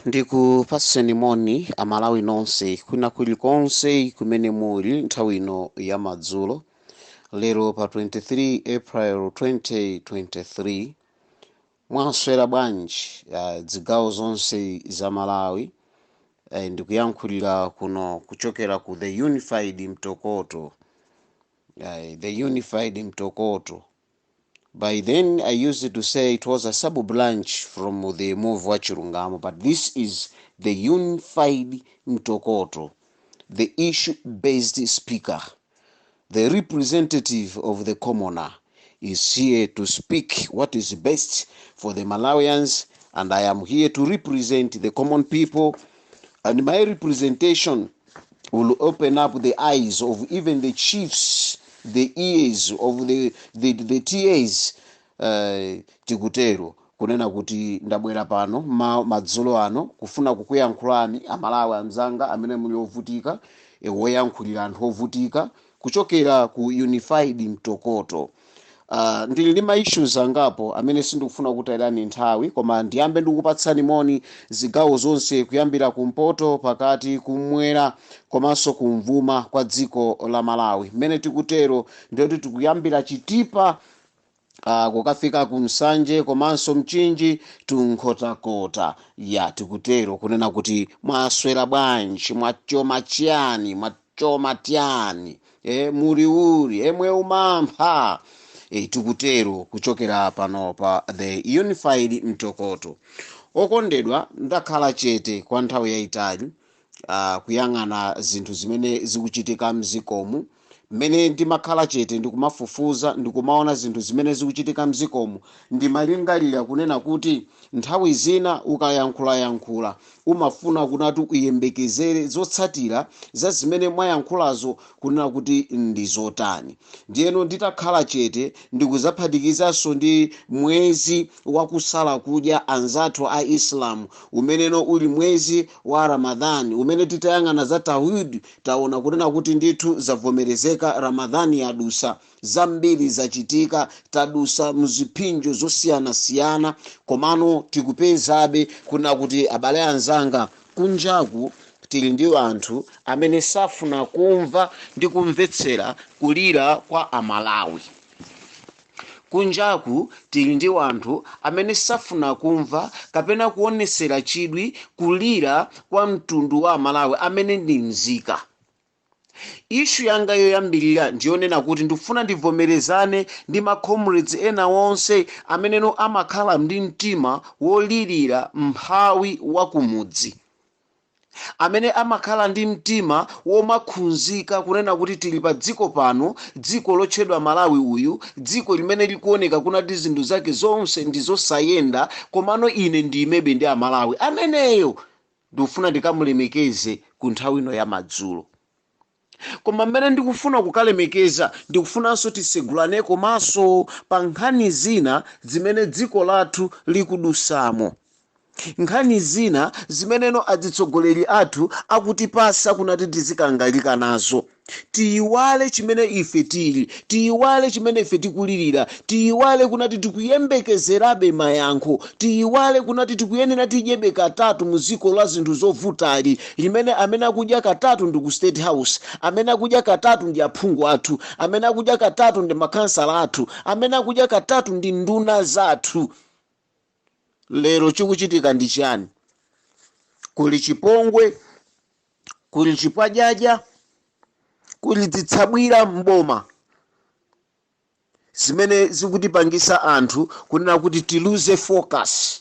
Ndikupatseni moni Amalawi nonse kwina kulikonse kumene muli nthawi ino ya madzulo lero pa 23 April 2023. Mwaswera bwanji zigawo zonse za Malawi? Ndikuyankhulira kuno kuchokera ku the Unified Mtokoto. The Unified Mtokoto, by then I used to say it was a sub branch from the Move wa Chilungamo, but this is the Unified Mtokoto, the issue based speaker, the representative of the commoner, is here to speak what is best for the Malawians, and I am here to represent the common people, and my representation will open up the eyes of even the chiefs, the ears of the TAs. Tikutero kunena kuti ndabwera pano madzulo ano kufuna kukuyankhulani Amalawi anzanga amene muli ovutika, woyankhulira anthu ovutika kuchokera ku Unified Mtokoto. Ndili ndi ma issues angapo amene sindikufuna kutayirani nthawi, koma ndiyambe ndikupatsani moni zigawo zonse, kuyambira kumpoto, pakati, kumwera komanso kumvuma kwa dziko la Malawi. Mmene tikutero ndiyoti tikuyambira Chitipa kukafika ku Nsanje komanso Mchinji, Tunkhotakota ya. Tikutero kunena kuti mwaswera bwanji? Mwachoma chiyani? Mwachoma tyani? Muli uli emwe umampha? Tikutero kuchokera pano pa the Unified Mtokoto. Okondedwa, ndakhala chete kwa nthawi yayitali kuyang'ana zinthu zimene zikuchitika mzikomu. Mmene ndimakhala chete ndikumafufuza, ndikumaona zinthu zimene zikuchitika mzikomu, ndimalingalira kunena kuti nthawi zina ukayankhulayankhula umafuna kunati uyembekezere zotsatira za zimene mwayankhulazo kunena kuti ndi zotani. Ndiyeno nditakhala chete, ndikuzaphatikizanso ndi mwezi wakusala kudya anzathu a Islam, umeneno uli mwezi wa Ramadhani, umene titayang'ana za tawhid taona kunena kuti ndithu zavomerezeka, Ramadhani yadusa, zambiri zachitika, tadusa mziphinjo zosiyanasiyana, komano tikupezabe kunena kuti abale anzanga, kunjaku tili ndi anthu amene safuna kumva ndi kumvetsera kulira kwa Amalawi. Kunjaku tili ndi anthu amene safuna kumva kapena kuonesera chidwi kulira kwa mtundu wa Amalawi amene ndi mzika. Issue yanga yoyambirira ndiyonena kuti ndikufuna ndivomerezane ndi ma comrades ena onse ameneno amakhala ndi mtima wolirira mphawi wa kumudzi, amene amakhala ndi mtima womakhunzika kunena kuti tili pa dziko pano, dziko lotchedwa Malawi uyu, dziko limene likuoneka kunati zinthu zake zonse ndi zosayenda, komano ine ndiyimebe ndi Amalawi. Ameneyo ndikufuna ndikamulemekeze ku nthawi ino ya madzulo. Koma mmene ndikufuna kukalemekeza, ndikufunanso tisegulaneko maso pa nkhani zina zimene dziko lathu likudusamo, nkhani zina zimeneno atsogoleri athu akutipasa kunati tizikangalika nazo. Tiyiwale chimene ife tili, tiyiwale chimene ife tikulirira, tiyiwale kunati tikuyembekezerabe mayankho, tiyiwale kunati tikuyenera tidyebe katatu mu dziko la zinthu zovutali, limene amene akudya katatu ndi ku State House, amene akudya katatu ndi aphungu athu, amene akudya katatu ndi makhansala athu, amene akudya katatu ndi nduna zathu. Lero chikuchitika ndi chani? Kuli chipongwe, kuli chipwajaja, kuli zitsabwira mboma zimene zikutipangisa anthu kunena kuti tiluze focus.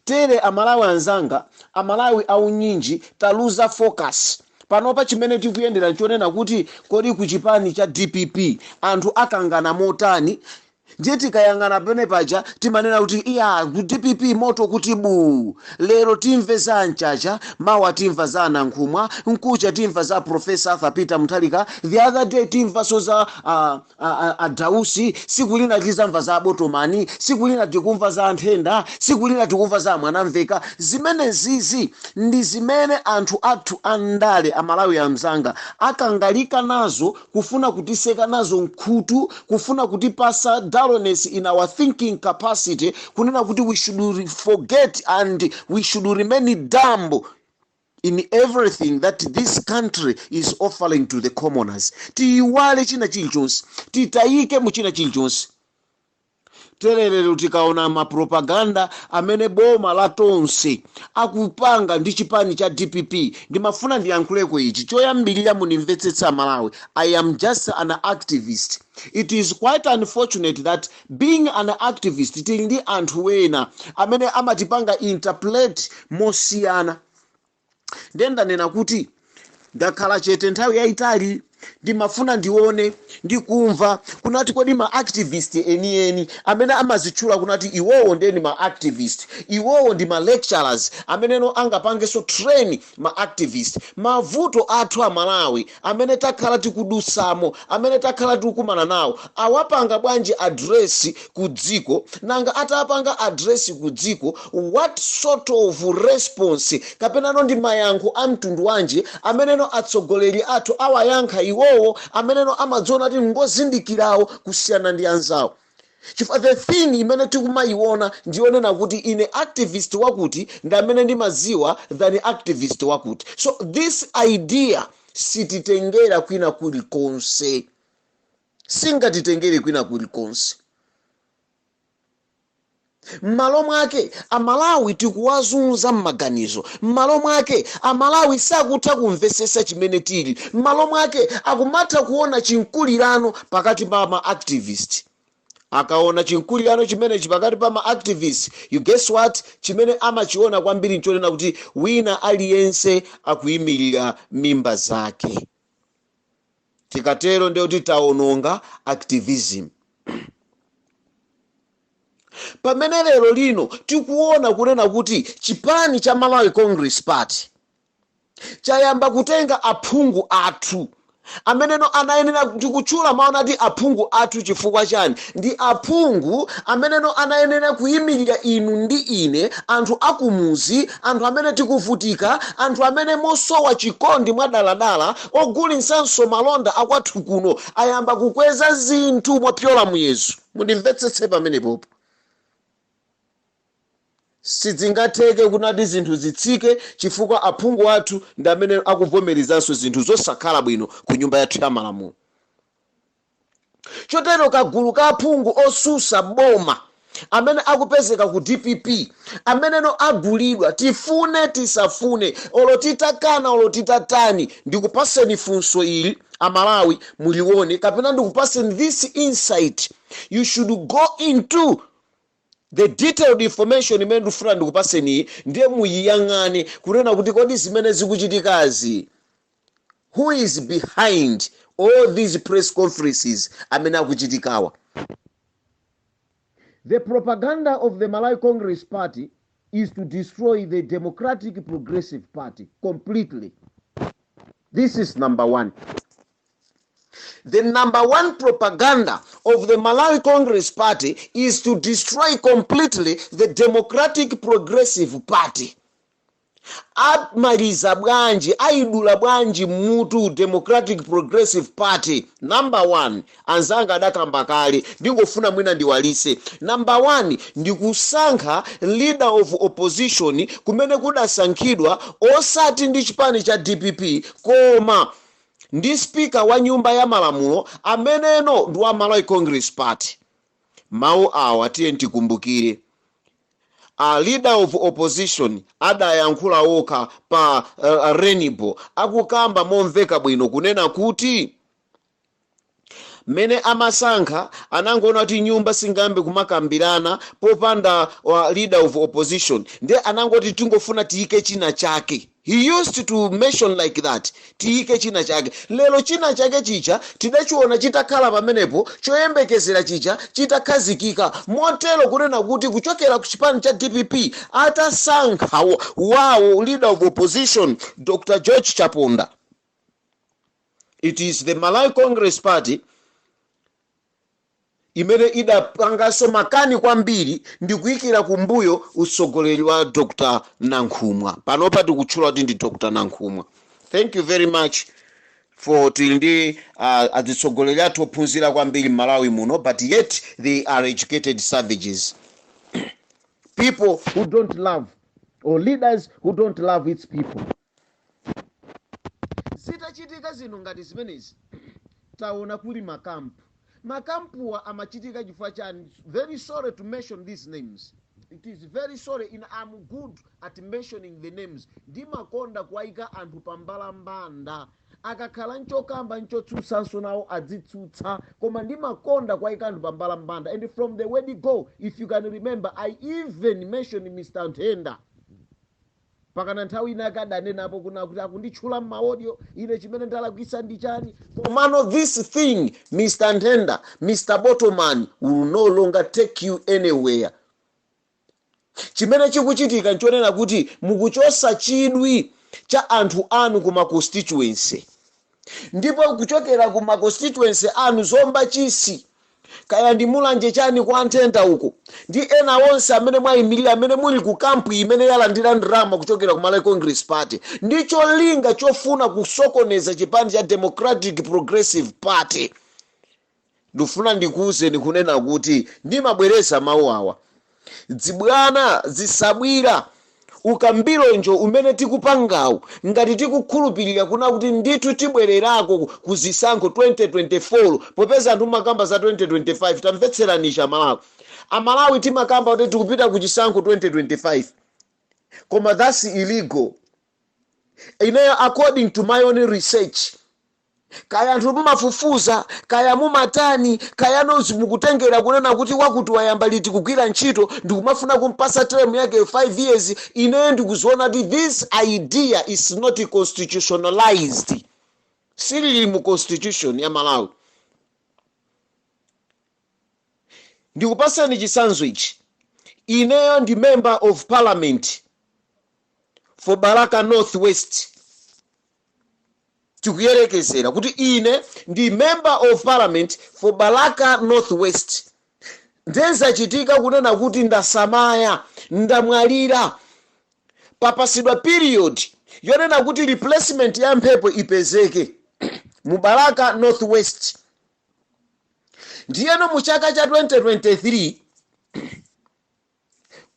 Tere Amalawi anzanga, Amalawi aunyinji taluza focus. Panopa chimene tikuyendera nchonena kuti kodi ku chipani cha DPP anthu akangana motani? Ndiye tikayang'ana pene paja timanena kuti iya, ku DPP moto kuti buu. Lero timve za Mchacha, mawa timva za Anankhumwa, mkucha timva za Professor Arthur Peter Mutharika, the other day timvanso za Adausi, siku lina tizamva za Abotomani, siku lina tikumva za Anthenda, siku lina tikumva za Mwanamveka. Zimene zizi ndi zimene anthu athu andale, Amalawi amzanga, akangalika nazo, kufuna kutiseka nazo nkhutu, kufuna kutipasa doubt. dullness in our thinking capacity, kunena kuti we should forget and we should remain dumb in everything that this country is offering to the commoners. Tiyiwale china chilichonse, titayike mu china chilichonse. Tererero tikaona mapropaganda amene boma la Tonse akupanga ndi chipani cha DPP, ndimafuna ndiyankhuleko ichi choyambirira. Munimvetsetsa, Malawi, I am just an activist. It is quite unfortunate that being an activist, tili ndi anthu wena amene amatipanga interpret mosiyana. Ndiye ndanena kuti ndakhala chete nthawi yayitali. Ndimafuna ndione ndikumva kunati kodi ma activist enieni amene amazitchula kunati iwowo ndeni ma activist, iwowo ndi ma lecturers ameneno angapangenso train ma activist, mavuto athu a Malawi amene takhala tikudusamo, amene takhala tikukumana nawo, awapanga bwanji address ku dziko? Nanga atapanga address ku dziko, what sort of response kapenano ndi mayankho a mtundu wanji ameneno atsogoleri athu awayankha iwowo ameneno amadziona kuti ngozindikirawo kusiyana ndi anzawo? Chifukwa the thing imene tikumayiona ndionena kuti ine activist wakuti ndi amene ndimaziwa than activist wakuti. So this idea sititengera kwina kulikonse, singatitengere kwina kulikonse. M'malo mwake Amalawi tikuwazunza m'maganizo. M'malo mwake Amalawi sakutha kumvesesa chimene tili. M'malo mwake akumatha kuona chinkulirano pakati pa ma activist. Akaona chinkulirano chimenechi pakati pa ma activist, you guess what? Chimene amachiona kwambiri nchonena kuti wina aliyense akuyimirira mimba zake. Tikatero ndiye kuti taononga activism. Pamene lero lino tikuona kunena kuti chipani cha Malawi Congress Party chayamba kutenga aphungu athu ameneno anayenera, tikutchula maona ati aphungu athu, chifukwa chani? Ndi aphungu ameneno anayenera kuyimirira inu ndi ine, anthu akumuzi, anthu amene tikuvutika, anthu amene mosowa chikondi mwadaladala ogulisanso malonda akwathu kuno ayamba kukweza zinthu mopyola muyezo. Mundimvetsetse pamenepopo. Sidzingatheke kunati zinthu zitsike chifukwa aphungu athu ndi amene akuvomerezanso zinthu zosakhala bwino ku nyumba yathu ya malamulo. Chotero kagulu ka aphungu osusa boma amene akupezeka ku DPP, ameneno agulidwa, tifune tisafune, olo titakana, olo titatani, ndikupaseni funso ili, Amalawi, mulione, kapena ndikupaseni this insight. You should go into the detailed information imene ndikufuna ndikupaseni, ndiye muyiyang'ane kunena kuti kodi zimene zikuchitikazi, who is behind all these press conferences amene akuchitikawa? The propaganda of the Malawi Congress Party is to destroy the Democratic Progressive Party completely. This is number one. The number one propaganda of the Malawi Congress Party is to destroy completely the Democratic Progressive Party. Amaliza bwanji, ayidula bwanji mutu Democratic Progressive Party? Number one, anzanga adakamba kale, ndingofuna mwina ndiwalise. Number one, ndikusankha leader of opposition kumene kudasankhidwa osati ndi chipani cha DPP koma ndi speaker wa nyumba ya malamulo ameneno ndi wa Malawi Congress Party. Mawu awa tiye tikumbukire, a leader of opposition adayankhula okha pa Rainbow, akukamba momveka bwino kunena kuti mmene amasankha anangoona kuti nyumba singambe kumakambirana popanda wa leader of opposition, ndiye anangoti tingofuna tiyike china chake. He used to mention like that, tiyike china chake. Lero china chake chija tidachiona chitakhala pamenepo, choyembekezera chija chitakhazikika motero kunena kuti kuchokera ku chipani cha DPP atasankha wawo leader of opposition, Dr George Chaponda, it is the Malawi Congress Party imene idapanganso makani kwambiri ndi kuyikira kumbuyo utsogoleri wa Dr Nankhumwa. Panopa tikutchula kuti ndi Dr Nankhumwa. Thank you very much. For tili ndi atsogoleri athu ophunzira kwambiri m'Malawi muno, but yet they are educated savages, people who don't love, or leaders who don't love its people. Zitachitika zinthu ngati zimenezi, taona kuli makampu. Makampuwa amachitika chifukwa chani? Very sorry to mention these names. It is very sorry. In I'm good at mentioning the names. Ndimakonda kuwayika anthu pambalambanda. Akakhala nchokamba nchotsutsanso, nawo adzitsutsa, koma ndimakonda kuwayika anthu pambalambanda. And from the word go, if you can remember, I even mentioned Mr Nthenda. Pakana nthawi ina akadanenapo kuna kuti akunditchula m'ma audio. Ine chimene ndalakwisa ndi chani? Komano this thing, Mr Nthenda, Mr Botoman, will no longer take you anywhere. Chimene chikuchitika nchonena kuti mukuchosa chidwi cha anthu anu kuma constituency, ndipo kuchokera kuma constituency anu, Zomba, Chisi, kaya ndi Mulanje, chani, kwa Nthenda uko ndi ena onse amene mwayimirira, amene muli ku kampu imene yalandira ndalama kuchokera ku Malawi Congress Party ndi cholinga chofuna kusokoneza chipani cha Democratic Progressive Party, ndifuna ndikuwuzeni kunena kuti ndimabwereza mawu awa: zibwana zisabwira ukambilonjo umene tikupangawu. Ngati tikukhulupirira kuna kuti ndithu tibwererako ku zisankho 2024, popeza anthu makamba za 2025, tamvetserani chamalawi. Amalawi timakamba kuti tikupita ku chisankho 2025, koma that's illegal. Ineyo, according to my own research, kaya anthu mumafufuza, kaya mumatani, kaya nozi mukutengera kunena kuti wakuti wayamba liti kugwira ntchito, ndikumafuna kumpasa term yake 5 years, ineyo ndikuziona kuti this idea is not constitutionalized, silili mu constitution ya Malawi. Ndikupasani chitsanzo ichi. Ineyo ndi member of parliament for Balaka North West. Tikuyerekezera kuti ine ndi member of parliament for Balaka North West. Ndezachitika kunena kuti ndasamaya, ndamwalira. Papasidwa period yonena kuti replacement ya mphepo ipezeke mu Balaka North West. Ndiyeno mu chaka cha 2023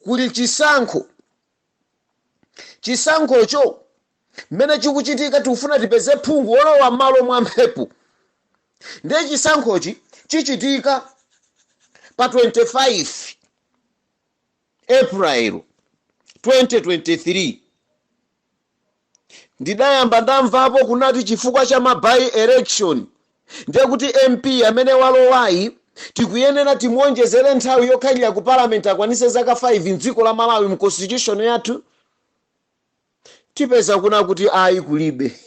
kuli chisankho. Chisankhocho mmene chikuchitika, tikufuna tipeze phungu wolowa m'malo mwa mphepo. Ndiye chisankhochi chichitika pa 25 April 2023. Ndidayamba ndamvapo kunati chifukwa cha ma by election, ndiye kuti MP amene walowayi tikuyenera timuonjezere nthawi yokhalira ku parliament, akwanise zaka 5 mdziko la Malawi mu constitution yathu. Tipeza kuna kuti ayi, kulibe.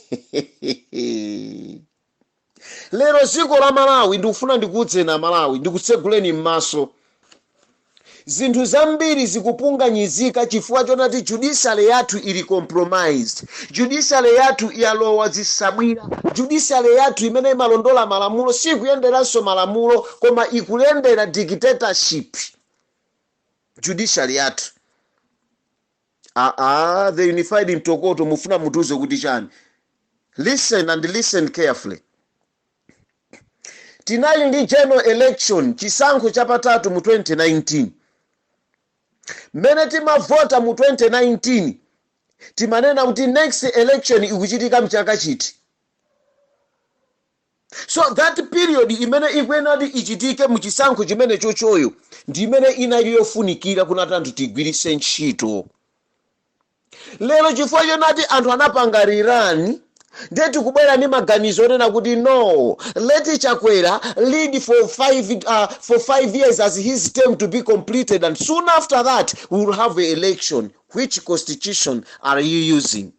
Lero dziko la Malawi, ndikufuna ndikuwuzeni Amalawi, ndikutseguleni m'maso, zinthu zambiri zikupunganyizika chifukwa chonati judiciary yathu ili compromised. Judiciary yathu yalowa zisabwira. Judiciary yathu imene imalondola malamulo sikuyenderanso malamulo, koma ikuyendera dictatorship. Judiciary yathu, aa, the Unified Mtokoto, mufuna mutiuze kuti chani? Listen and listen carefully. Tinali ndi general election, chisankho chapatatu mu 2019. Mmene timavota mu 2019, timanena kuti next election ikuchitika mchaka chiti? So that period imene ikuyenera kuti ichitike mu chisankho chimene chochoyo ndi imene inali yofunikira kunati anthu tigwiritse ntchito. Lero chifukwa chonati anthu anapanga rerun, ndiye tikubwera ndi maganizo onena kuti no, let Chakwera lead for 5 years as his term to be completed, and soon after that we will have a election. Which constitution are you using?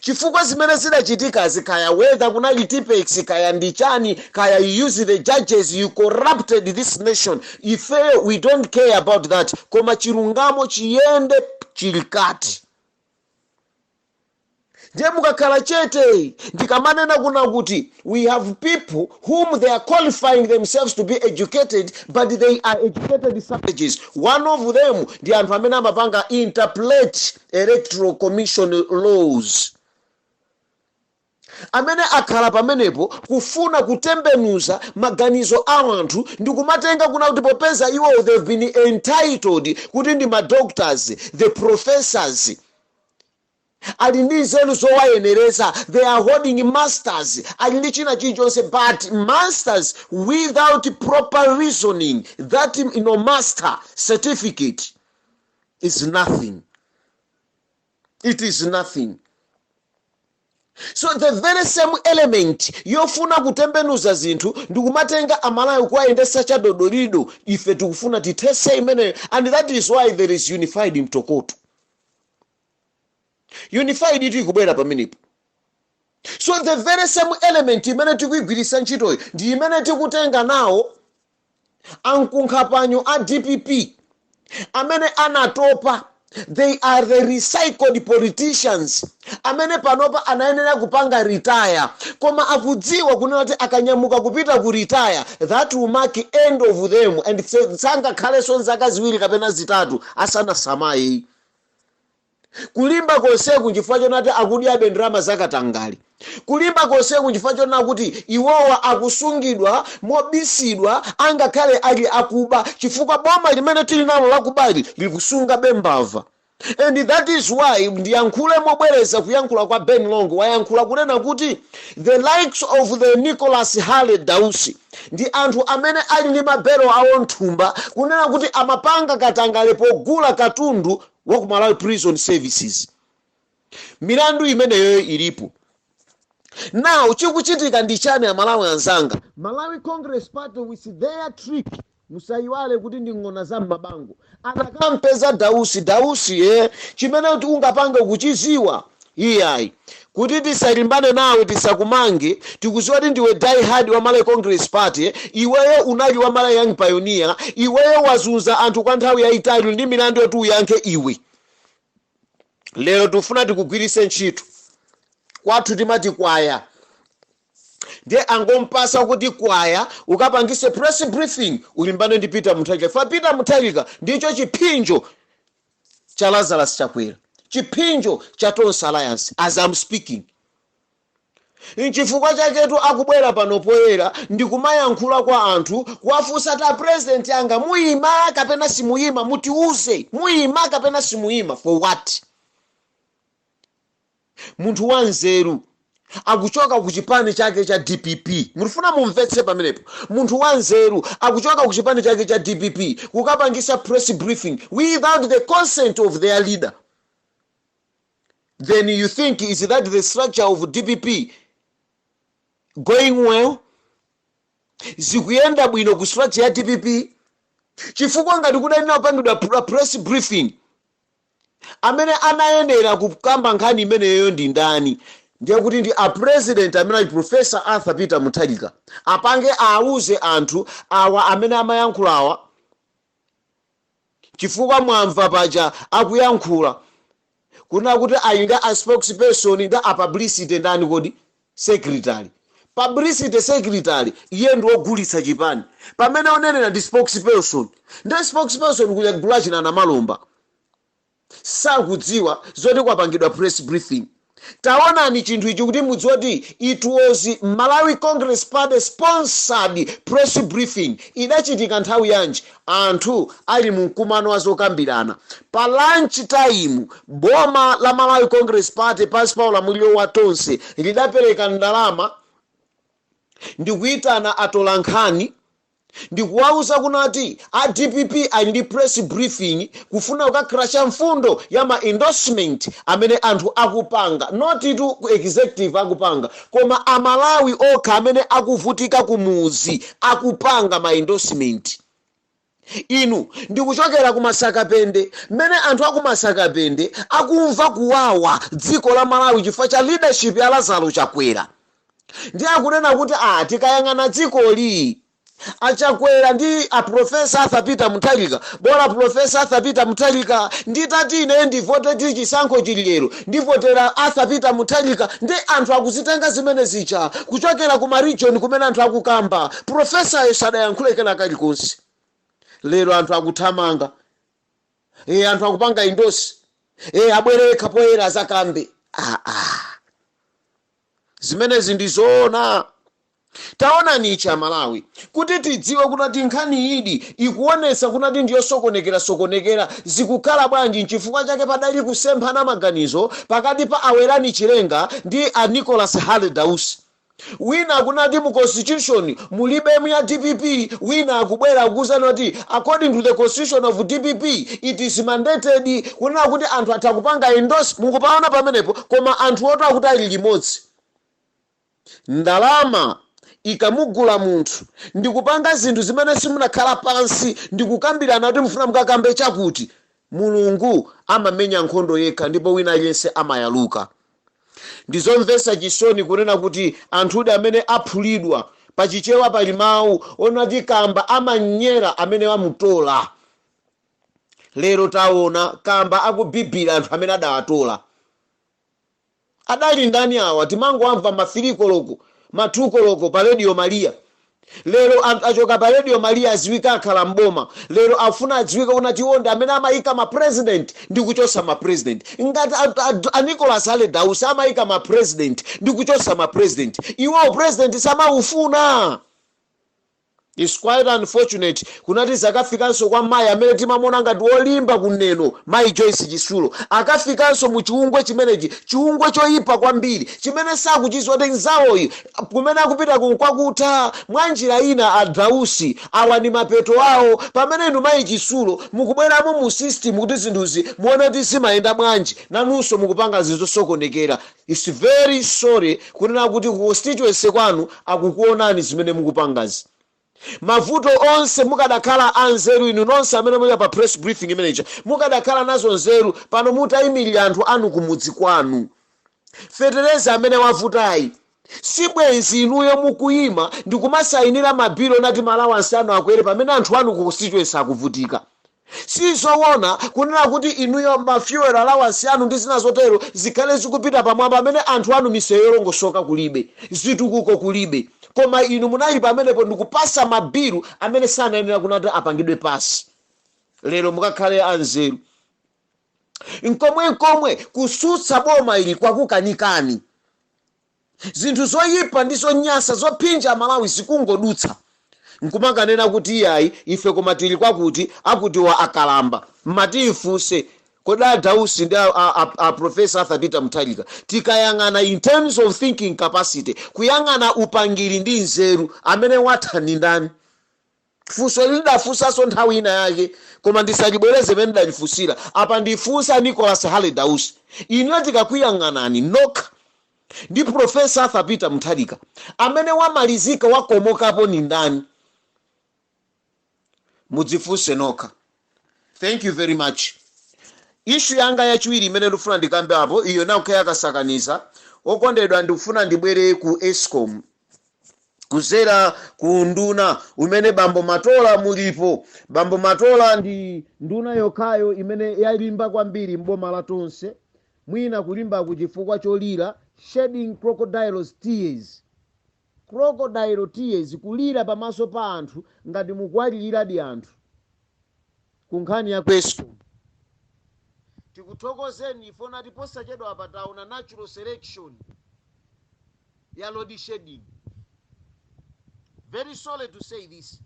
Chifukwa zimene zidachitika, kaya whether kunali Tipp-Ex, kaya ndi chani, kaya you use the judges, you corrupted this nation, ifeyo we don't care about that, koma chilungamo chiyende chilikati. Ndiye mukakhala chete, ndikamanena kuna kuti we have people whom they are qualifying themselves to be educated, but they are educated savages. One of them ndi anthu amene amapanga interpret electoral commission laws. Amene akhala pamenepo kufuna kutembenuza maganizo a anthu ndi kumatenga kuna kuti popeza iwo they've been entitled kuti ndi ma doctors, the professors, ali ndi nzeru zowayenereza, they are holding masters, ali ndi china chilichonse, but masters without proper reasoning, that master certificate is nothing. It is nothing. So the very same element yofuna kutembenuza zinthu ndikumatenga Amalawi kuwayendesa chadodolido, ife tikufuna tithese imeneyo, and that is why there is unified mtokoto. Unified itu ikubwera pamenepo. So the very same element imene tikuyigwiritsa ntchitoyo ndi imene tikutenga nawo ankunkhapanyo a DPP amene anatopa. They are the recycled politicians amene panopa anayenera kupanga retire, koma akudziwa kunena kuti akanyamuka kupita ku retire, that will mark end of them, and sangakhalenso zaka 2 kapena 3 asanasamaye. Kulimba konseku nchifukwa chonati akudyabe ndalama zakatangali. Kulimba konseku nchifukwa chonena kuti iwowa akusungidwa mobisidwa, angakhale ali akuba, chifukwa boma limene tili nalo lakubali likusunga mbava. And that is why ndiyankhule mobwereza kuyankhula kwa Ben Longwe. Wayankhula kunena kuti the likes of the Nicholas Harry Dausi ndi anthu amene ali ndi mabelo awo nthumba, kunena kuti amapanga katangale pogula katundu wa ku Malawi Prison Services. Milandu imeneyoyo ilipo. Now chikuchitika ndi chani, Amalawi anzanga? Malawi Congress Party with their trick, musayiwale kuti ndi ng'ona za m'mabango, anakampeza Dausi. Dausi, ye chimene kuti ungapange kuchiziwa iyayi, kuti tisalimbane nawe, tisakumange, tikuziwa kuti ndiwe die hard wa Malawi Congress Party. Iweyo unali wa Malawi Young Pioneer. Iweyo wazunza anthu kwa nthawi yayitali ndi milandu yoti uyankhe. Iwe lero tifuna tikugwirise ntchito. Kwathu timati kwaya. Ndiye angompasa kuti kwaya, ukapangise press briefing, ulimbane ndi Peter Mutharika. Fa Peter Mutharika ndicho chiphinjo cha Lazarus Chakwera, chiphinjo cha Tonse Alliance as I'm speaking. Nchifukwa chaketu akubwera pano poyera ndikumayankhula kwa anthu, kuwafunsa ta president anga, muyima kapena simuyima? Mutiuze, muyima kapena simuyima? For what? Munthu wanzeru akuchoka ku chipani chake cha DPP. Mufuna mumvetse pamenepo. Munthu wanzeru akuchoka ku chipani chake cha DPP kukapangisa press briefing without the consent of their leader. Then you think, is that the structure of DPP going well? Zikuyenda bwino ku structure ya DPP? Chifukwa ngati kudayenera kupangidwa press briefing, amene anayenera kukamba nkhani imeneyo ndi ndani? Ndiye kuti ndi a president amene ali Professor Arthur Peter Mutharika, apange auze anthu awa amene amayankhula awa, chifukwa mwamva paja akuyankhula kuna kuti ali ndi a spokesperson ndi a publicity ndani kodi, secretary, publicity secretary. Iye ndi wogulitsa chipani, pamene onenera ndi spokesperson. Ndi spokesperson kuja gulu chinana malomba sakudziwa zoti kwapangidwa press briefing. Taonani chinthu ichi kuti mudziwe kuti it was Malawi Congress Party sponsored press briefing. Idachitika nthawi yanji? Anthu ali mu mkumano wa zokambirana pa lunch time. Boma la Malawi Congress Party pansi pa ulamuliro wa Tonse lidapereka ndalama ndikuyitana atolankhani ndikuwauza kunati a DPP ali ndi press briefing kufuna kukakrasha mfundo ya ma endorsement amene anthu akupanga, not to executive akupanga, koma Amalawi okha amene akuvutika kumuzi akupanga ma endorsement. Inu ndikuchokera ku Masakapende, mmene anthu aku Masakapende akumva kuwawa dziko la Malawi chifukwa cha leadership ya Lazaro Chakwera, ndi akunena kuti a tikayang'ana dzikoli, Achakwera ndi a Professor Arthur Peter Mutharika, bola Professor Arthur Peter Mutharika. Nditati ine ndivote, tili chisankho chili lero, ndivotera Arthur Peter Mutharika. Ndi anthu akuzitenga zimene zicha kuchokera ku ma region kumene anthu akukamba. Professor sadayankhule kena kalikonse. Lero anthu akuthamanga, anthu akupanga endorse, abwereka poyera azakambe. Ah, ah. Zimenezi ndi zoona? Taonani ichi, Amalawi, kuti tidziwe kunati nkhani idi ikuonetsa kunati ndiyosokonekera sokonekera, zikukhala bwanji? Nchifukwa chake padali kusemphana maganizo pakati pa a Werani Chilenga ndi a Nicholas Harry Dausi. Wina akunati mu constitution mulibemu ya DPP, wina akubwera akukuuzani kuti according to the constitution of DPP it is mandated kunena kuti anthu atha kupanga endorse. Mukupaona pamenepo? Koma anthu oto akuti ali limodzi. Ndalama ikamugula munthu ndikupanga zinthu zimene simunakhala pansi ndikukambirana kuti mufuna mukakambe chakuti, Mulungu amamenya nkhondo yekha ndipo wina aliyense amayaluka. Ndizomvetsa chisoni kunena kuti anthudi amene aphulidwa, pachichewa pali mawu onati kamba amanyera amene amutola. Lero taona kamba akubibira anthu amene adawatola. Adali ndani awa? Timangowamva ma 3 koloko, ma 2 koloko pa Radio Maria. Lero achoka pa Radio Maria, aziwika akhala mboma. Lero afuna adziwike kunati iwo ndi amene amayika ma president ndi kuchosa ma president. Ngati a Nicholas Harry Dausi amayika ma president ndi kuchosa ma president, iwowo president samaufuna? It's quite unfortunate kunati zakafikanso kwa mayi amene timamuona ngati wolimba kuneno, Mayi Joyce Chisulo, akafikanso mu chiungwe chimenechi, chiungwe choyipa kwambiri chimene sakuchidziwa kuti nzawoyi kumene akupita kunkwakutha. Mwa njira ina, a Dausi awa ndi mapeto awo. Pamene inu Mayi Chisulo mukubweramo mu system kuti zinthuzi muone kuti zimayenda bwanji, nanunso mukupanga zinthu zosokonekera. It's very sorry kunena kuti ku constituency kwanu akukuonani zimene mukupangazi. Mavuto onse, mukadakhala anzeru inu nonse amene muli pa press briefing imeneyi, mukadakhala nazo nzeru pano mutayimirira anthu anu kumudzi kwanu. Fetereza amene wavutayi, sibwenzi inuyo mukuyima ndikumasayinira mabilo nati ma allowance anu akwere pamene anthu anu ku constituency akuvutika. Sizoona kunena kuti inuyo ma fuel allowance anu ndi zina zotero zikhale zikupita pamwamba pamene anthu anu misewu yolongosoka kulibe, zitukuko kulibe, koma inu munali pamenepo ndikupasa mabilu amene sanayenera kunati apangidwe pasi. Lero mukakhale anzeru nkomwenkomwe kusutsa boma ili kwakukanikani. Zinthu zoyipa ndi zonyasa zophinja Amalawi zikungodutsa, nkumakanena kuti iyayi, ife koma tili kwakuti akuti wa akalamba. Mmatifunse, kodi a Dausi ndi a Professor Arthur Peter Mutharika, tikayang'ana in terms of thinking capacity, kuyang'ana upangiri ndi nzeru, amene watha ndi ndani? Funso ili lidafunsanso nthawi ina yake, koma ndisalibwereze imene ndalifunsira apa. Ndifunsa Nicholas Harry Dausi, inuyo tikakuyang'anani nokha ndi Professor Arthur Peter Mutharika, amene wamalizika wakomokapo ni ndani? Mudzifunse nokha. Thank you very much. Issue yanga yachiwiri imene ndikufuna ndikambe apo, iyo nankho yakasakaniza, okondedwa, ndikufuna ndibwere ku ESCOM kuzera ku nduna umene Bambo Matola mulipo. Bambo Matola ndi nduna yokhayo imene yalimba kwambiri mboma la Tonse, mwina kulimbaku chifukwa cholira, shedding crocodiles tears, crocodile tears, kulira pamaso pa anthu ngati mukuwaliradi anthu ku nkhani ya ESCOM. Tikuthokozeni ifona posachedwa apa taona natural selection ya load shedding. Very sorry to say this,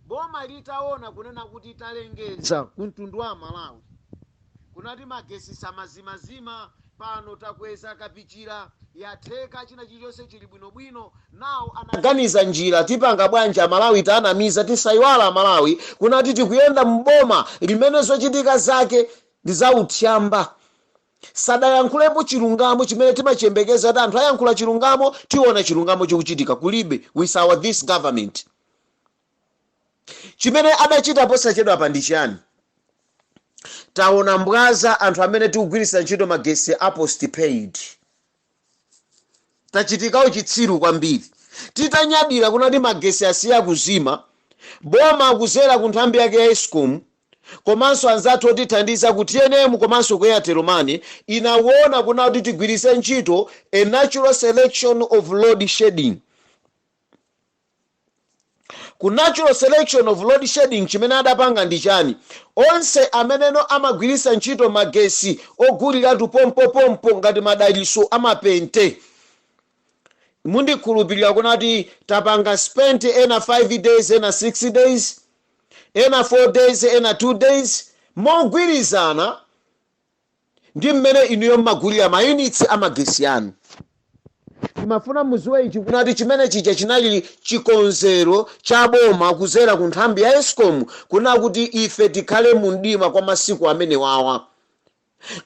boma litaona kunena kuti talengeza ku mtundu wa Malawi kunati magesi samazimazima, pano takweza kapichira, yatheka, china chilichonse chili bwinobwino, nawo anaganiza njira, tipanga bwanji Amalawi taanamiza? Tisayiwala Amalawi kunati tikuyenda mboma limene zochitika zake ndi zauthyamba. Sadayankhulepo chilungamo chimene timachiyembekeza kuti anthu ayankhula chilungamo, tiona chilungamo chikuchitika. Kulibe with our this government. Chimene adachita posachedwa pa ndi chiyani? Taona mbwaza anthu amene tikugwiritsa ntchito magesi a postpaid. Tachitikawo chitsiru kwambiri titanyadira kunati magesi asiya kuzima. Boma kuzera ku nthambi yake ya ESCOM komanso anzathu otithandiza ku TNM komanso ku Airtel Money inaona kunati tigwiritse ntchito a natural selection of load shedding. Ku natural selection of load shedding, chimene adapanga ndi chani? Onse ameneno amagwiritsa ntchito magesi oguliratu pompopompo ngati madaliso amapente, mundikhulupirira kunati tapanga spent ena 5 days, ena 6 days, ena 4 days, ena 2 days, mogwirizana ndi mmene inuyo mmagulira ma units amagesi anu. Timafuna muziwe ichi, kunati chimene chija chinali chikonzero cha boma kuzera ku nthambi ya ESCOM, kuna kuti ife tikhale mu mdima kwa masiku amene wawa.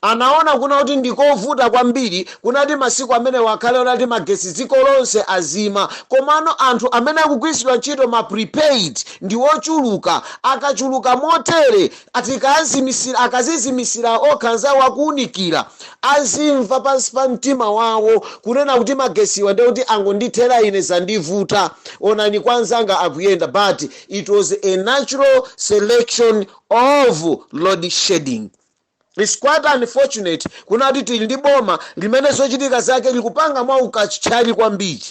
Anaona kuna kuti ndikovuta kwambiri kunati masiku amene wakhale onati magesi dziko lonse azima, komano anthu amene akugwiritsidwa ntchito ma prepaid ndi ochuluka. Akachuluka motere, atikazimisira, akazizimisira okha anzawo akuwunikira, azimva pansi pa mtima wawo kunena kuti magesiwa ndiye kuti angondithera ine, zandivuta, onani kwa anzanga akuyenda. But it was a natural selection of load shedding. It's quite unfortunate kunati tili ndi boma limene zochitika zake likupanga mwa ukathyali kwambiri,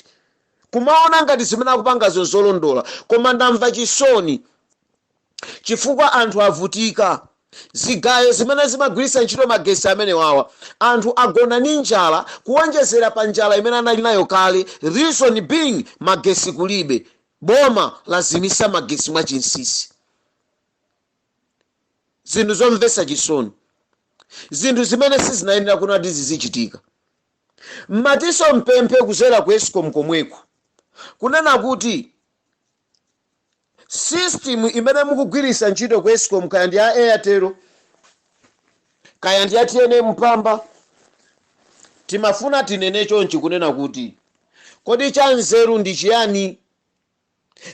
kumaona ngati zimene akupangazo zolondola. Koma ndamva chisoni chifukwa anthu avutika. Zigayo zimene zimagwiritsa ntchito magesi amene wawa, anthu agona ndi njala kuwonjezera pa njala imene anali nayo kale, reason being magesi kulibe, boma lazimisa magesi mwachinsinsi. Zinthu zomvetsa chisoni, zinthu zimene sizinayenera kunati zizichitika. Mmatinso mpemphe kuzera ku ESCOM komweko kunena kuti system imene mukugwiritsa ntchito ku ESCOM, kaya ndi ya Airtel, kaya ndi ya TNM Mpamba, timafuna tinene chonchi kunena kuti kodi chanzeru ndi chiyani?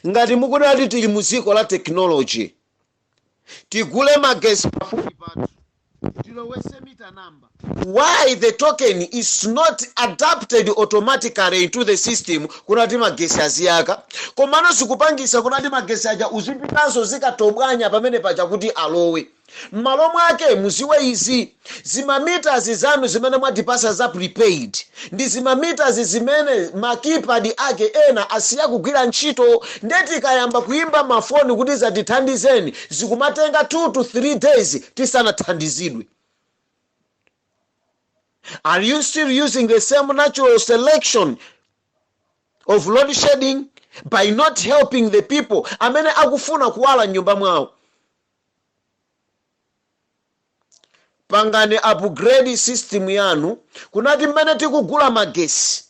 Ngati mukunena kuti tili mu dziko la technology, tigule magesi pafupi pathu, tilowese meter number, why the token is not adapted automatically into the system kunati magesi aziyaka? Komano zikupangisa kunati magesi aja uzipitanso zikatobwanya pamene paja kuti alowe. M'malo mwake muziwe izi: zima meters zanu zimene mwatipasa za prepaid ndi zima meters zimene ma keypad ake ena asiya kugwira ntchito. Nde tikayamba kuyimba mafoni kuti zatithandizeni, zikumatenga 2 to 3 days tisanathandizidwe. Are you still using the same natural selection of load shedding by not helping the people amene akufuna kuwala m'nyumba mwawo? Pangani upgrade system yanu kunati mmene tikugula magesi,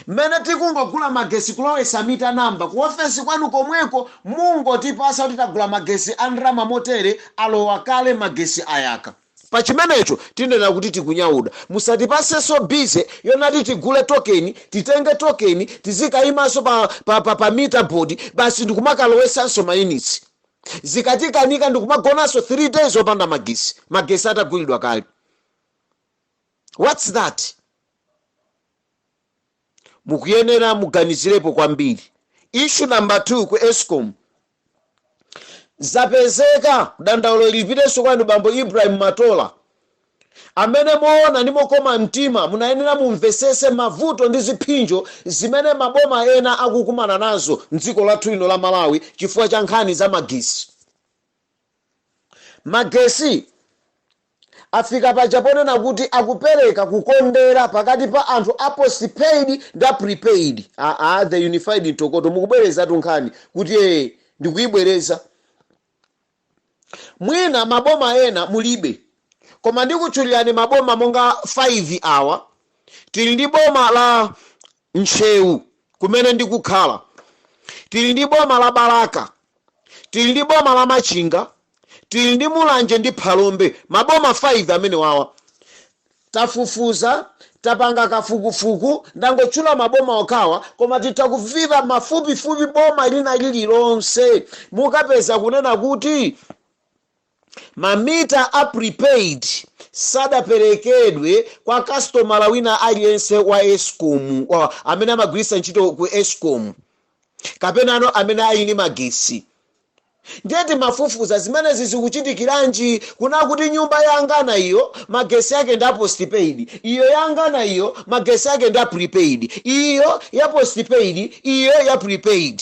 mmene tikungogula magesi kulowesa meter number ku ofesi kwanu komweko, mungotipasa kuti tagula magesi a ndalama motere, alowa kale, magesi ayaka. Pa chimenecho tinena kuti tikunyauda. Musatipasenso busy yonati tigule token, titenge token, tizikayimanso pa meter board basi ndikumakalowesanso ma units. Zikatikanika ndikumagonanso 3 days opanda magesi, magesi atagulidwa kale. What's that? Mukuyenera muganizirepo kwambiri. Issue number 2, ku ESCOM zapezeka dandaulo lipitenso kwanu bambo Ibrahim Matola, amene moona ndi mokoma mtima munayenera mumvesese mavuto ndi ziphinjo zimene maboma ena akukumana nazo mdziko lathu lino la Malawi chifukwa cha nkhani za magesi. Magesi afika paja ponena kuti akupereka kukondera pakati pa anthu a postpaid ndi a prepaid. Aa, the Unified Mtokoto, mukubwerezatu nkhani kuti ee, ndikuyibwereza. Mwina maboma ena mulibe, koma ndikutchulirani maboma monga 5 awa. Tili ndi boma la Ntcheu kumene ndikukhala, tili ndi boma la Balaka, tili ndi boma la Machinga, tili ndi Mulanje ndi Phalombe. Maboma 5 amene wawa tafufuza, tapanga kafukufuku. Ndangotchula maboma okhawa, koma titha kufika mafupifupi boma lina lililonse, mukapeza kunena kuti mamita a prepaid sadaperekedwe kwa kastomala wina aliyense wa ESCOM amene amagwiritsa ntchito ku ESCOM kapenano amene ali ndi magesi. Ndiye timafufuza zimenezi zikuchitikiranji, kuna kuti nyumba yangana iyo magesi ake ndi a postpaid, iyo yangana iyo magesi ake ndi a prepaid, iyo ya postpaid, iyo ya prepaid.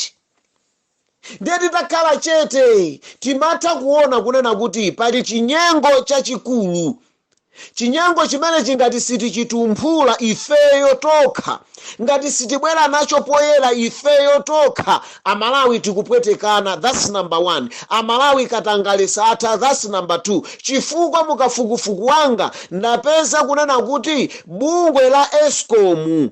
Ndiye titakhala chete timatha kuona kunena kuti pali chinyengo chachikulu. Chinyengo chimenechi ngati sitichitumphula ifeyo tokha, ngati sitibwera nacho poyera ifeyo tokha, Amalawi tikupwetekana, that's number one. Amalawi katangale satha, that's number two. Chifukwa mukafukufuku wanga ndapeza kunena kuti bungwe la Escom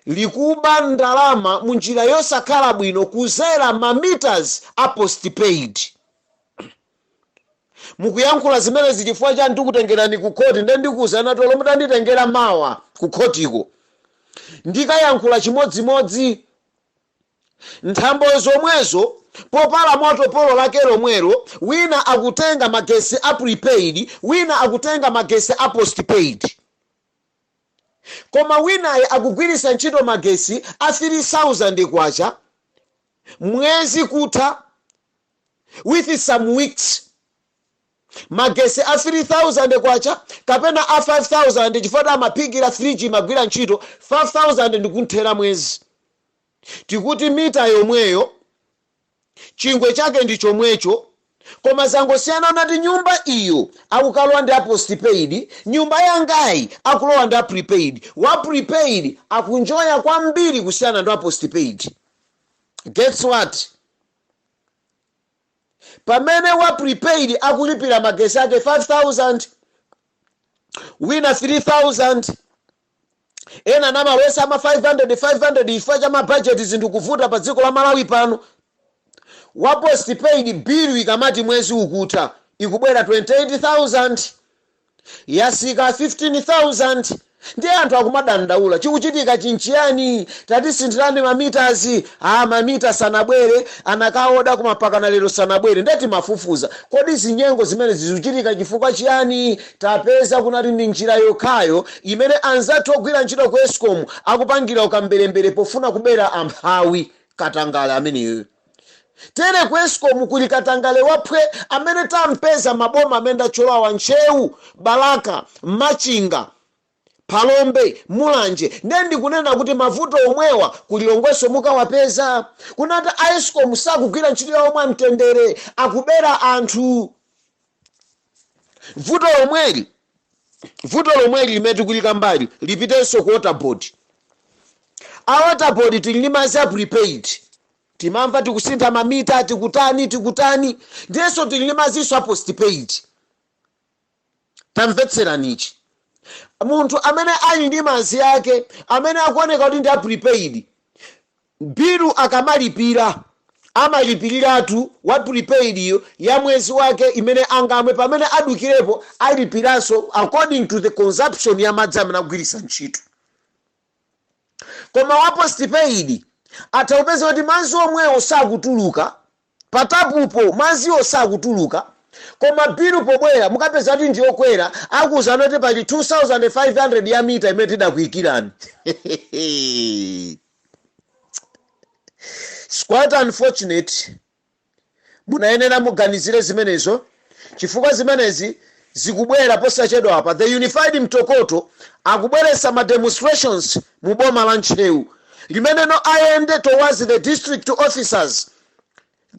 likuba ndalama munjira yosakhala bwino kuzera ma meters a postpaid. Mukuyankhula zimenezi chifukwa chani? Tikutengerani ku khoti. Nde ndikuwuzani ati olo mutanditengera mawa ku khotiko, ndikayankhula chimodzimodzi. Nthambo zomwezo, popala moto polo lake lomwelo, wina akutenga magesi a prepaid, wina akutenga magesi a postpaid. Koma winayo akugwiritsa ntchito magesi a K3000 mwezi kutha with some weeks. Magesi a K3000 kapena a 5000 chifukwa amaphikira, fridge imagwira ntchito, 5000 ndikunthera mwezi. Tikuti mita yomweyo, chingwe chake ndi chomwecho, koma zangosiyana nati nyumba iyo akukalowa ndi a postpaid, nyumba yangayi akulowa ndi a prepaid. Wa prepaid akunjoya kwambiri kusiyana ndi wa postpaid. Guess what? Pamene wa prepaid akulipira magesi ake 5000, wina 3000, ena namalowesa ama 500 500 chifukwa cha mabajeti, zinthu kuvuta pa dziko la Malawi pano, wa postpaid bill ikamati mwezi ukutha ikubwera 28000, yasika 15000. Ndiye anthu akumadandaula, chikuchitika chinchiyani? Tatisinthirani mameters. A mamita sanabwere, anakaoda koma mpakana lero sanabwere. Ndiye timafufuza, kodi zinyengo zimene zikuchitika chifukwa chiyani? Tapeza kunati ndi njira yokhayo imene anzathu ogwira ntchito ku Escom akupangira ukamberembere pofuna kubera amphawi. Katangale ameneyo. Tere ku Escom kuli katangale waphwe amene tampeza maboma amene ndatchulawa: Ntcheu, Balaka, Machinga, Phalombe, Mulanje. Ndiye ndikunena kuti mavuto omwewa ku Lilongwenso mukawapeza, kunati a Escom sakugwira ntchito yawo mwamtendere, akubera anthu. Vuto lomweli limene tikulikambali lipitenso ku Water Board. A Water Board, tili ndi madzi a prepaid, timamva tikusintha mamita, tikutani, tikutani. Ndiyenso tili ndi madzinso a postpaid. Tamvetserani ichi: munthu amene ali ndi madzi ake amene akuoneka kuti ndi a prepaid, bilu akamalipira amalipiriratu wa prepaid iyo ya mwezi wake imene angamwe. Pamene adukirepo alipiranso according to the consumption ya madzi amene akugwiritsa ntchito. Koma wa postpaid atha kupeza kuti madzi omwewo sakutuluka patapupo, madziwo sakutuluka, koma bilu pobwera mukapeza kuti ndiyokwera. Akuwuzani kuti pali 2500 ya mita imene tidakuyikirani. It's quite unfortunate. Munayenera muganizire zimenezo chifukwa zimenezi zikubwera posachedwa apa. The Unified Mtokoto akubweretsa ma demonstrations mu boma la Ntcheu limeneno ayende towards the district officers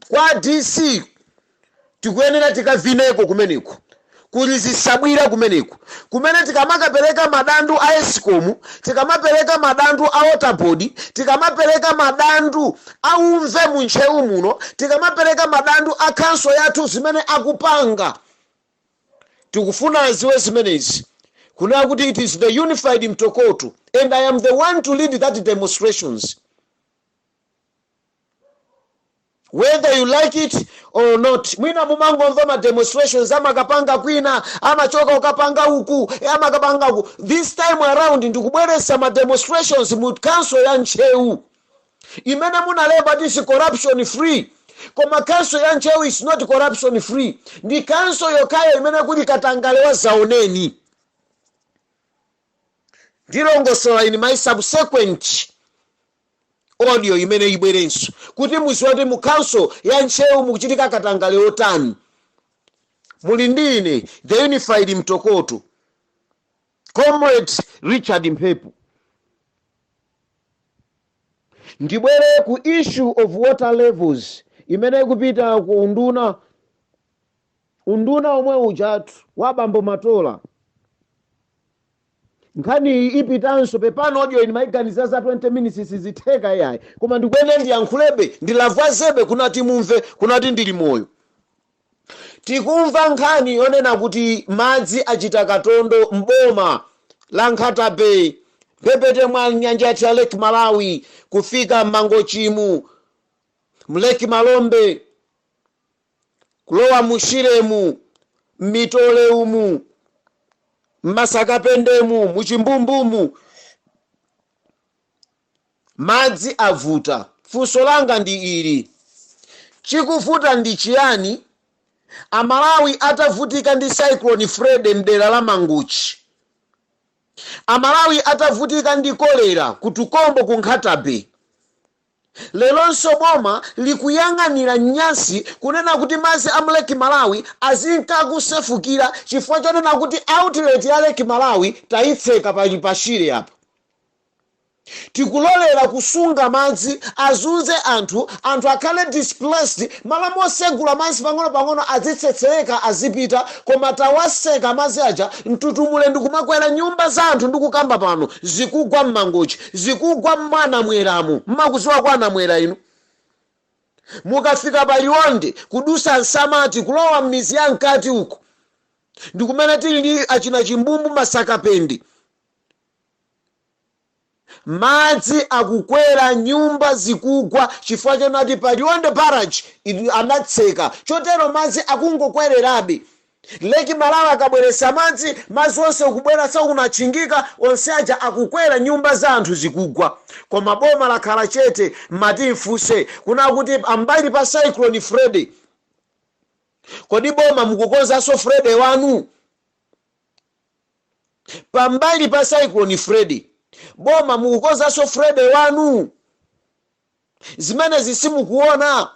kwa DC. Tikuyenera tikavineko kumeneko, kuli zisabwira kumeneko, kumene tikamakapereka madandu a Escom, tikamapereka madandu a Water Board, tikamapereka madandu a umve mu Ntcheu muno, tikamapereka madandu a council yathu zimene akupanga. Tikufuna aziwe zimenezi kunena kuti it is the Unified Mtokoto and I am the one to lead that demonstrations, whether you like it or not. Mwina mumangomva ma demonstrations amakapanga kwina, amachoka ukapanga uku, amakapanga uku. This time around ndikubweretsa ma demonstrations mu council ya Ntcheu imene munalemba kuti is corruption free, koma council ya Ntcheu is not corruption free. Ndi council yokhayo imene kuli katangale wa zaoneni. Ndilongosola in my subsequent audio imene ibwerenso kuti muziwe kuti mu council ya Ntcheu mukuchitika katangale otani. Muli ndi ine, the Unified Mtokoto, Comrade Richard Mphepo. Ndibwere ku issue of water levels imene ikupita ku unduna, unduna omwe ujatu wa bambo Matola. Nkhani iyi ipitanso pepano. Audio ini mayiganiza za 20 minutes sizitheka iyayi, koma ndikuyenera ndiyankhulebe, ndilavwazebe kunati mumve kunati ndili moyo. Tikumva nkhani yonena kuti madzi achita katondo mboma la Nkhata Bay, mphepete mwa nyanja yathu ya Lake Malawi, kufika Mmangochimu, m'Lake Malombe, kulowa mu Shiremu, m'Mitole umu, mMasakapendemu, muChimbumbumu, madzi avuta. Funso langa ndi ili: chikuvuta ndi chiyani? Amalawi atavutika ndi Cyclone Freddy mdera la Manguchi, Amalawi atavutika ndi kolera ku Tukombo, ku Nkhata Bay, leronso boma likuyang'anira nyasi kunena kuti madzi a Lake Malawi azinkakusefukira chifukwa chonena kuti outlet ya Lake Malawi tayitseka pali pa Shire apa. Tikulolera kusunga madzi azunze anthu, anthu akhale displaced, malo mosegula madzi pang'ono-pang'ono azitsetsereka, azipita, koma tawaseka madzi aja mtutumule ndikumakwera nyumba za anthu. Ndikukamba pano zikugwa mMangochi, zikugwa mwanamweramo. Mmakuziwa kwa Anamwera inu, mukafika pa Liwonde, kudusa Nsamati, kulowa m'mizi ya mkati uku, ndikumene tili ndi achina Chimbumbu, Masakapende. Madzi akukwera, nyumba zikugwa chifukwa chonati pa Liwonde Barrage anatseka, chotero madzi akungokwererabe. Lake Malawi akabweresa madzi, madzi onse ukubwera sakunatchingika, onse aja akukwera, nyumba za anthu zikugwa, koma boma lakhala chete. Mati mfunse kuna kuti ambali pa Cyclone Freddy, kodi boma mukukonzanso Freddy wanu? Pambali pa Cyclone Freddy, boma mukukonzanso Freddy wanu? Zimenezi simukuona?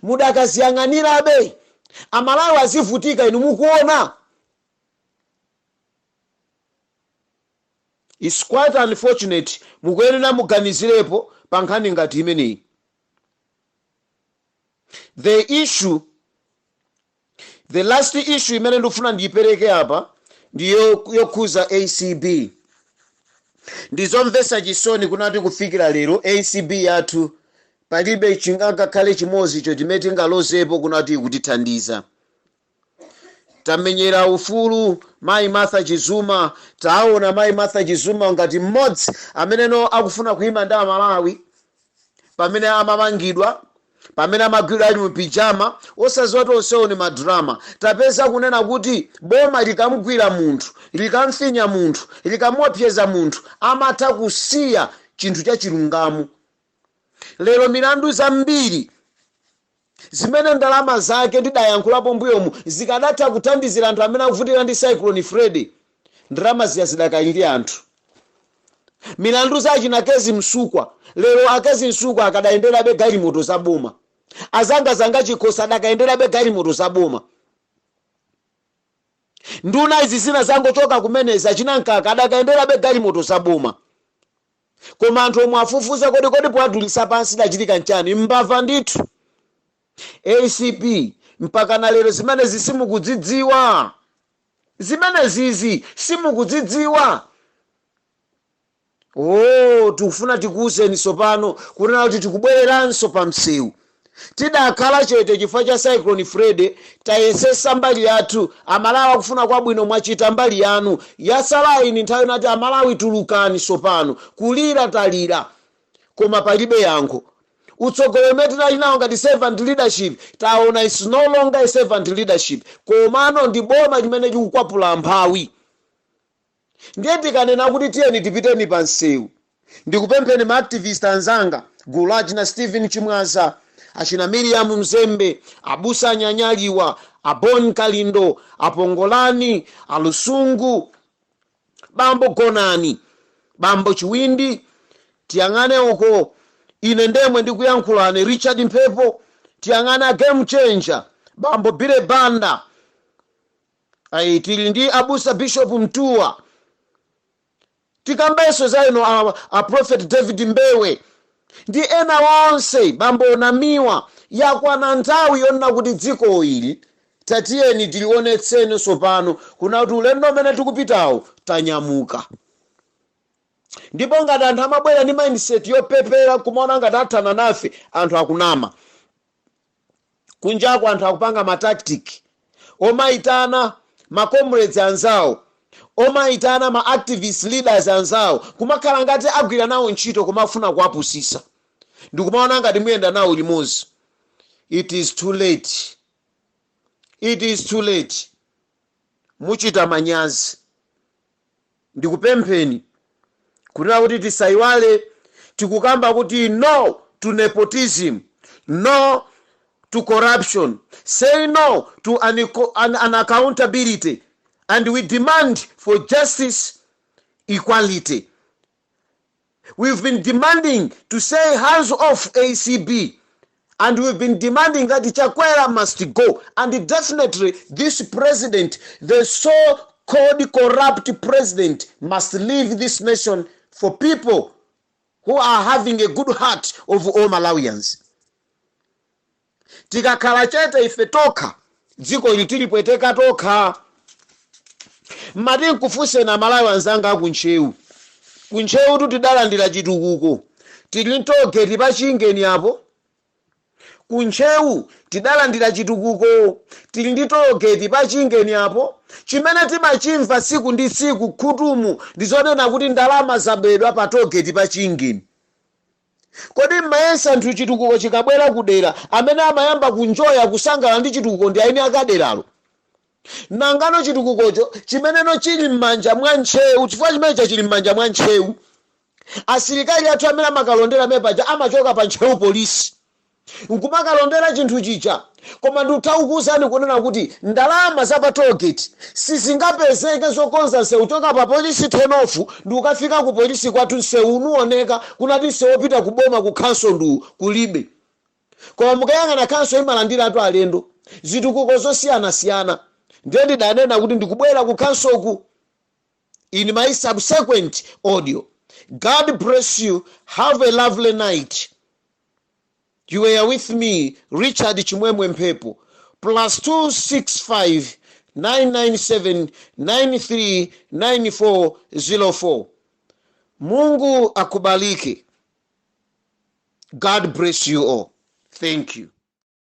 Mudakaziyang'anirabe Amalawi azivutika inu mukuona? It's quite unfortunate. Mukuyenera muganizirepo pa nkhani ngati imeneyi. The last issue imene ndikufuna ndiyipereke apa ndiyo yokhuza ACB. Ndizomvetsa chisoni kunati kufikira lero ACB yathu palibe chingakhale chimodzi icho chimene tingalozepo kunati ikutithandiza. Tamenyera ufulu mayi Martha Chizuma, taona mayi Martha Chizuma ngati mmodzi ameneno akufuna kuyima ndi Amalawi pamene amamangidwa, pamene amagwidwa ali mupijama, osadziwa kuti onsewo ni madrama. Tapeza kunena kuti boma likamgwira munthu, likamfinya munthu, likamuopseza munthu, amatha kusiya chinthu cha chilungamo. Lero milandu zambiri zimene ndalama zake ndidayankhulapo mbuyomu zikadatha kuthandizira anthu amene akuvutika ndi Cyclone Freddy, ndalama ziya zidakali ndi anthu. Milandu za achina Kezi Msukwa, lero akezi Msukwa akadayenderabe galimoto za boma, azangazanga Chikhosi adakayenderabe galimoto za boma. Nduna izi zina zangochoka kumenezi, achina Mkaka, adakayenderabe galimoto za boma. Koma anthu omwe afufuza, kodi powadulisa pansi dachitika nchani? Mbava ndithu. ACB mpaka na lero zimenezi simukudzidziwa? Zimenezizi simukudzidziwa? Oh, tikufuna tikuwuzeni tsopano kunena kuti tikubwereranso pa msewu. Tidakhala chete chifukwa cha Cyclone Freddy. Tayesesa mbali yathu. Amalawi akufuna kwabwino, mwachita mbali yanu, yasalayi ni nthawi nati Amalawi tulukani tsopano. Kulira talira, koma palibe yankho. Utsogoleri umene tinali nawo ngati servant leadership, taona is no longer a servant leadership, komano ndi boma limene likukwapula amphawi. Ndiye tikanena kuti tiyeni tipiteni pa msewu, ndikupempheni ma activist anzanga, gulu la achina Stephen Chimwaza, achina Miriam Mzembe, abusa Anyanyaliwa, abon Kalindo, apongolani alusungu, bambo Gonani, bambo Chiwindi, tiyang'ane uko ine ndemwe ndikuyankhulani, Richard Mphepo, tiyang'ane a game changer, bambo Bile Banda, ayi, tili ndi abusa Bishop Mtuwa, tikambenso za ino a Prophet David Mbewe. Ndi ena onse, bambo Namiwa, yakwana nthawi yonena kuti dziko ili tatiyeni tilionetseni tsopano kuna kuti ulendo umene tikupitawo tanyamuka. Ndipo ngati anthu amabwera ndi mindset yopepera kumaona ngati athana nafe, anthu akunama. Kunjako anthu akupanga ma tactic omayitana ma comrades anzawo, omayitana ma activist leaders anzawo, kumakhala ngati agwira nawo ntchito, kumafuna kuwapusisa ndikumaona ngati muyenda nawo limodzi. It is too late, it is too late. Muchita manyazi. Ndikupempheni kunena kuti tisayiwale tikukamba kuti no to nepotism, no to corruption, say no to unaccountability, and we demand for justice, equality. We've been demanding to say hands off ACB, and we've been demanding that Chakwera must go, and definitely this president, the so-called corrupt president, must leave this nation for people who are having a good heart of all Malawians. Tikakhala chete ife tokha, dziko ili tilipweteka tokha. Mmati nkufunseni Amalawi anzanga akuNtcheu. KuNtcheu tidalandira chitukuko, tili tollgate pachingeni apo. KuNtcheu tidalandira chitukuko, tili ndi tollgate pachingeni apo. Chimene timachimva tsiku ndi tsiku khutumu ndizonena kuti ndalama zabedwa pa tollgate pachingeni. Kodi mmayesa anthu chitukuko chikabwera kudera, amene amayamba kunjoya, kusangala ndi chitukuko ndi aini akaderalo? Nangano chitukukocho chimeneno chili m'manja mwa Ntcheu, chifukwa chimenecho chili m'manja mwa Ntcheu. Asilikali athu amene amakalondera amene paja amachoka pa Ntcheu Polisi nkumakalondera chinthu chija. Koma ndikutha kunena kuti ndalama za pa tollgate sizingapezeke zokonza nsewu kuchoka pa polisi turn-off ndi ukafika ku polisi kwathu. Nsewu unuoneka kunati nsewu wopita ku boma, ku council ndu kulibe. Koma mukayang'ana, council imalandiratu alendo, zitukuko zosiyanasiyana. Ndiye ndidanena kuti ndikubwera ku councilku in my subsequent audio. God bless you. Have a lovely night. You were with me, Richard Chimwemwe Mphepo, +265 997 939404. Mungu akubariki. God bless you all. Thank you.